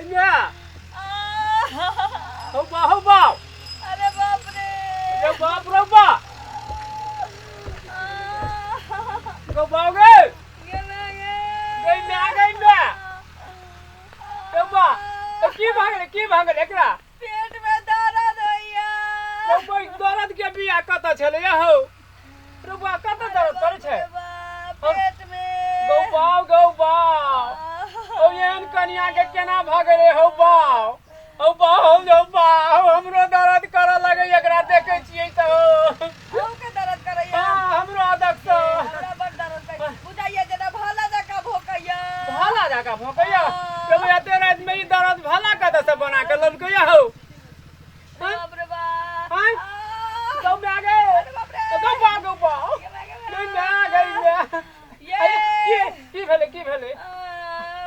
गई हौ बा हौ बा। अरे बाप रे। रे बाप रे बा। गौ बाव गे। गई मैं गई मैं रे बा की भऽ गेलै, की भऽ गेलै एकरा? पेट में दर्द होइया। रौ बा, दर्द के बिया कतऽ छलै हौ? रौ बा, कतऽ दर्द करै छै? पेट में। गौ बाव गौ बाव, हौ एहन कनिया के केना भऽ गेलै? हौ बाव हौ बाव हौ हौ बाव, हमरो दर्द करऽ लगै एकरा देखै छियै तऽ। अहूँ के दर्द करैया? हँ, हमरो अदक सँ। हमरा बड़ दर्द करैया, बुझाइया जेना भाला जकाँ भोकैया। भाला जकाँ भोकैया? रौ, एते राति में ई दर्द भाला कतऽ से बना के लेलकैया हौ? बाप रे बाप। आँय? गौ माय गे। अरे बाप रे। गौ बा गौ बा गई माय गई माय। ये। अरे, की की भेलै, की भेलै?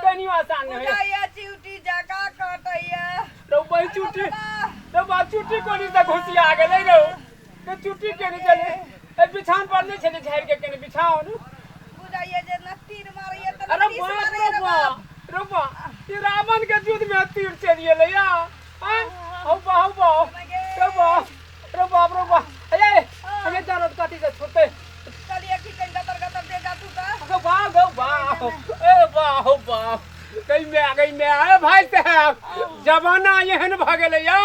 कनियो आसान नहि होइया। बुझाइया चिउटी जकाँ कटैया। रौ बहि चुटी, रौ बा, चुटी कोनी से घुसिया गेलै रौ? तो चुटी केने चले ए बिछान पर नहि छलै झाड़ि के केने बिछाओन। बुझाइया जे न तीर मारैया त अरे तीस बाप मारैया। रे बाप रौ बा, ई रावण के युद्ध में तीर चलि गेलै या। आँय? हौ बा हौ बा रौ बा रौ बाप रौ बा, अरे अरे, दर्द कथी से छूटतै? कहलियै कि कनि गतर गतर दे जातू तऽ। गौ बा गौ बा ए बा हौ बा गई मैं गई मैं। अरे भाई साहब, जमाना एहन भऽ गेलै या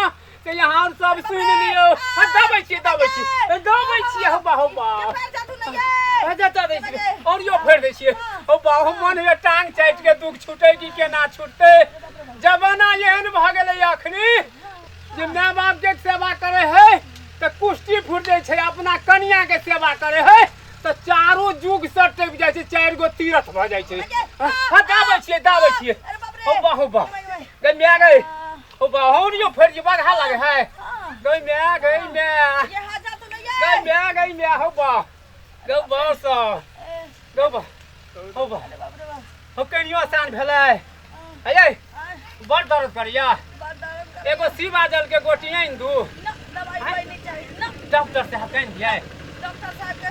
से यहाँ सब सुनि लियौ। हाँ, दबै छियै, दबै छियै, दबै छियै। हौ बा हौ बा। फेर जातू नहि ये। जता दै छियै और यो फेर दै छियै। हौ बा हौ, मन होइया टांग चाटि के दुख छूटै कि केना छूटतै। जमाना एहन भऽ गेलै अखनी जे माय बाप के सेवा करे है तऽ कुश्ती फुटि जाइ छै, अपना कनिया के सेवा करे है तऽ चारो युग से टपि जाइ छै, चारि गो तीरथ भऽ जाइ छै। हाँ, दाबै छियै, दाबै छियै। अरे बाप रे। हौ बा हौ बा गई माय गई हौ बा हौ, यो फेर जे बगहा लागे है। गई माय गई माय। ये हाँ जातू नहि ये। गई माय गई माय, हौ बा गौ बा स गौ बा हौ बा अरे बाप रे बाप। हौ, कनियो आसान भेलै? अये, बड़ दर्द करैया। बड़ दर्द करैया। एगो शिवा जल के गोटी आनि दू? ना, दवाई उवाई नहीं चाहिए ना। डॉक्टर साहब कहि दियै? डॉक्टर साहब के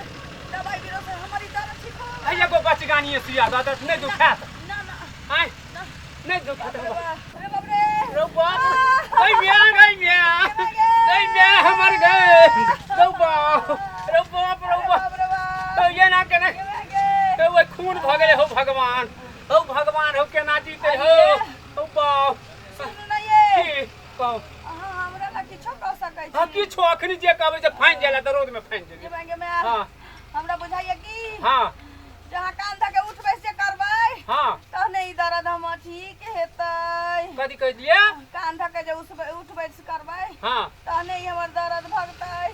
दवाई बिरो से हमारी दर्द ठीक हो। है, एगो बचगानी सुइया दऽ दत, नहि दुखायत? ना ना। आँय? ना। नहि दुखायत? अरे बाप अरे बाप रे। रौ बाप गई म्या गई म्या गई म्या हमर गई रौ बाप रौ बाप रौ बाप। बाप रे बाप। रौ एना केना? ये भए गेल। रौ ओहि खून भऽ गेलै। हौ भगवान, हौ भगवान, हौ केना जीते हौ हौ बाप। सुनू ने ये। की कहू? अहाँ हमरा ला किछो कह सकै हँ छी। किछो, अखनी जे कहबै जे फानि जाइ लए तऽ रौद मे फानि जे जेबै। भए गेल। हाँ। हमरा बुझाइया कि हाँ जहाँ कान धऽ के उठबै से करबै हाँ तहने ई दर्द हमर ठीक हेतै। कथी कहि दियै? कान धऽ के जे उठबै उठबै से करबै हाँ तहने ई हमर दर्द भगतै।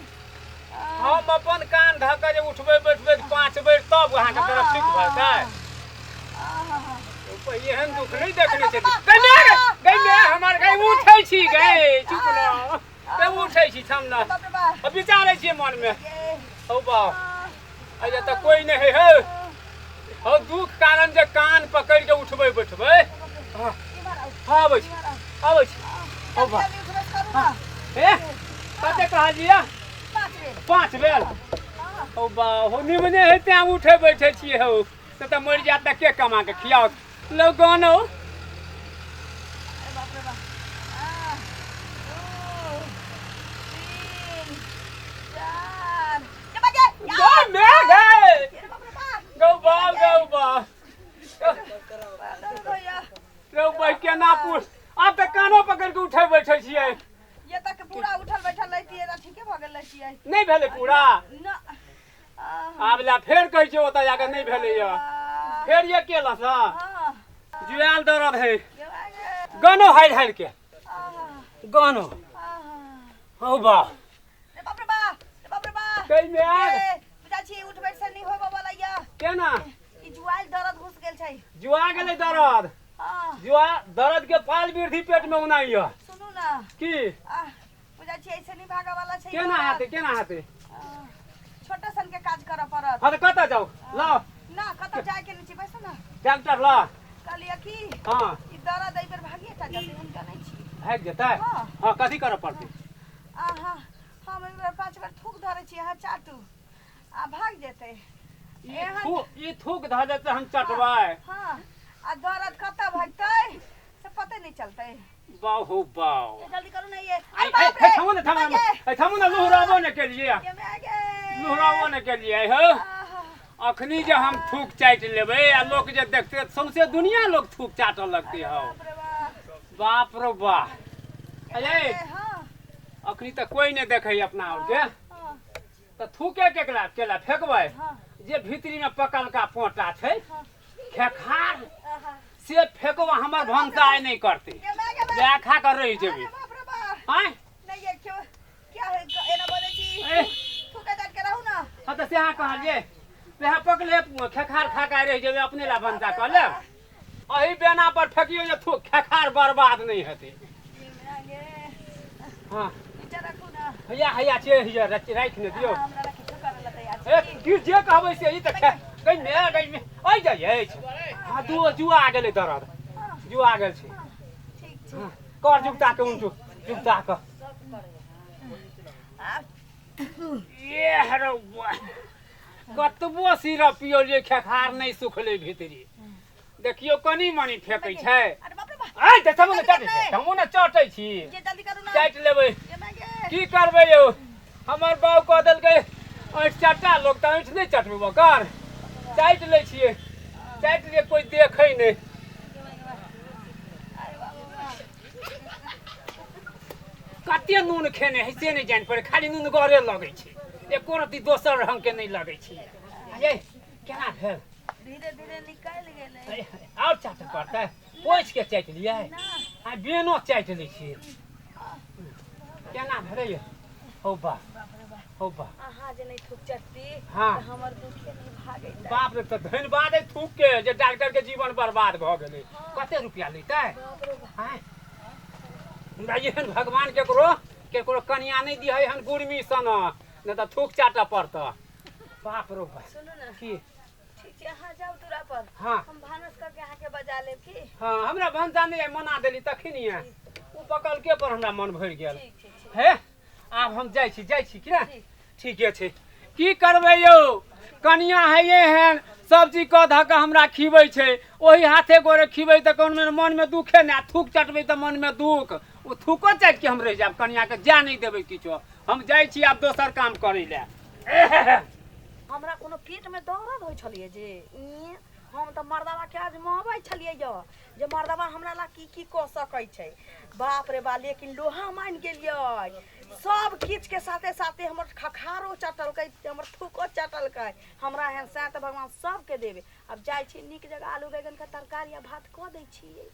हम अपन कान धऽ के जे उठबै बैठबै 5 बेर तब अहाँके दर्द ठीक भऽ जेतै? एहन दुख नहि देखने छली। गै माय गै माय हमर गै, उठै छी गै, चुप न गै, उठै छी, थम न। बाप रे बाप। आ विचारै छियै मनमे। ये। हौ बाप, अइया तऽ कोइ नहि है हौ। हौ दुख कारण जे कान पकड़ि के उठबै बैठबै। हाँ। इम्हर आउ। हाँ, आबै छी। इम्हर आउ। आबै छी हौ बा। जल्दी उठबै करू ना। हे, कते कहलियै? 5 बेर। 5 बेर। हाँ। हौ बा हौ, निमने है तें उठै बैठै छियै हौ, से तऽ मरि जायत तऽ के कमा के खियाओत लो गानो। अरे बाप रे बाप। आ, 2, 3, 4, ये बाजे। गौ मैं गए। अरे बाप रे बाप। गौ बा गौ बा। दर्द होइया। रौ बा, केना पुछ, आब तऽ कानो पकड़ि के उठै बैठै छियै। ये तक पूरा उठल बैठल रहितियै तऽ ठीके भऽ गेल रहितियै। नहि भेलै पूरा। ना। आब ला फेर कहै छियै ओतऽ जाकऽ नहि भेलै या फेर ये केलस। हाँ। जुआल दर्द है। ये बाजे। गानो हारि हारि के गानो। हौ बा। रे बाप रे बाप, रे बाप रे बाप। गई माय। ए, बुझा छी उठ बैठ से नहीं होबऽ वाला या। केना? ई जुआल दर्द घुस गेल छै। जुआ गेलै दर्द? हाँ। जुआ दर्द के पाल वृद्धि पेट में उनाइया। सुनू ना। की? आ, बुझा छी ऐसे नहीं भागऽ वाला छै। केना हेतै, केना हेतै? आ, छोटा सन के काज करऽ पड़त। हाँ, तऽ कतऽ जाउ लाउ? ना, कतऽ जाय के नहीं छै, बैसू ना। डॉक्टर ला। कहलियै की हाँ ई दर्द एहि बेर भागिए टा जेतै, हम जानै छी। भागि जेतै? हाँ। हाँ, कथी करऽ पड़तै? अहाँ, हम एहि बेर 5 बेर थूक धरै छी, अहाँ चाटू आ भाग जेतै। ई एहन थूक, ई थूक धऽ देतै, हम चटबै? हाँ, आ दर्द कतऽ भागतै से पते नहि चलतै। बाउ हो बाउ। ये जल्दी करू ना ये। आई अरे बाप हे रे, थमो ने थमो मैं ने गे, ए थमो ने, लुहराबो ने के लिए, ये मैं गे। लुहराबो ने के लिए हो। आहा, अखनी जे हम थूक चाटि लेबै आ लोक जे देखते, सौंसे दुनिया लोक थूक चाटऽ लगतै हौ। बाप रे बाप। बाप रो बाप। अरे ए, हाँ, अखनी तऽ कोई नहि देखै अपना और के। हाँ, तऽ थूके केकरा केला फेकबै? हाँ, जे भीतरी में पकलका पोटा छै, हाँ, खेखार, आहा। से फेकबो हमर भनसा आइ नहि करतै। ये मैं गे, मैं वएह खा कऽ रहि जेबै। अरे बाप रे बाप। आँय। नहीं ये क्यों क्या है एना बोले छी? ए। थूके चाट के रहू ना। हँ तऽ सेहा कहलियै, वएह पकले खेखार खा कऽ रहि जेबै, अपने ला भनसा कऽ लेब। एहि बेना पर फेकियौ जे थूक खेखार बर्बाद नहि हेतै। ये मैं गे। हँ। नीचा रखू ना। हैया हैया छै, हैया राखि ने दियौ। हाँ, हमरा ला किछो करे ला तैयार ए छी। की जे कहबै से ई तऽ खे गई मे गई मे अइ जाइ अछि। हँ, दू जुआ गेलै, दरद हाँ, जुआ गेल छै। हाँ, ठीक छै। हँ, कर जुगता के उनटू जुगता के। आ, ये हरौ बुआ, कतबो सिरप पियलियै खेखार नहि सुखलै भीतरी। देखियौ कनि मनि फेकै छै। अरे बाप रे बाप। आइ तऽ थमू ने चटै छै, थमू ने चटै छी। ये जल्दी करू ना। चाटि लेबै। ये मैं गे। की करबै यौ, हमर बाउ कह देलकै ऐंठ चट्टा लोक तऽ ऐंठ नहि चटबै, कर चाटि लै छियै, चाटि लियै, कोइ देखै नहि। अरे बाप रे बाप। कते नून खेने है से नहि जानि पड़े, खाली नून गरे लगै छै, एको रत्ती दोसर रंग के नहि लगै छै। ये केना भेल? धीरे धीरे निकल गेलै। आओर चाटऽ पड़तै? पोछि के चाटि लियै। ना। आ बेनो चाटि लै छियै। केना भेलै यौ? हौ बा। बाप रे बाप। हौ बा। अहाँ जे नहि थूक चटती हाँ। तऽ हमर दुखे नहि भागैत। बाप रे, तऽ धन्यवाद अइ थूक के जे डॉक्टर के जीवन बर्बाद भऽ गेलै। कते रुपया लैतै? बाप रे बाप। आँय, हमरा एहन भगवान केकरो केकरो कनिया नहि दिहै हन गुरमी सन, नहि तऽ थूक चाटऽ पड़तऽ। बाप रो बाप। सुनू ने। की? ठीक छै, अहाँ जाउ दूरा पर। हाँ। हम भानस करके अहाँके बजा लेब की? हाँ, हमरा भनसा नहि मना देली तखन ओ पकलके पर हमरा मन भरि गेल। ठीक छै, ठीक। हे आब हम जाइ छी, जाइ छी कि ने? ठीक। ठीके छै, की करबै यौ, कनिया है एहन सब्जी कऽ धऽ कऽ हमरा खिबै छै, ओहि हाथे गोरे खिबै तऽ कोनो मनमे दुखे नहि, आ थूक चटबै तऽ मनमे दुख। ओ थूको चाटि के हम रहि जायब, कनियाके जाय नहि देबै किछो। हम जाइ छी आब दोसर काम करै लए। हमरा कोनो पेटमे दर्द होइ छलियै जे ई हम तऽ मर्दबाके आजमाबै छलियै यऽ जे मर्दबा हमरा ला की की कऽ सकै छै। बाप रे बा, लेकिन लोहा मानि गेलियै। सब किछुके साथे साथे हमर खखारो चटलकै, हमर थूको चटलकै। हमरा एहन साथ भगवान सबके देवे। आब जाइ छी, नीक जगह आलू बैगनके तरकारी आ भात कऽ दै छियै।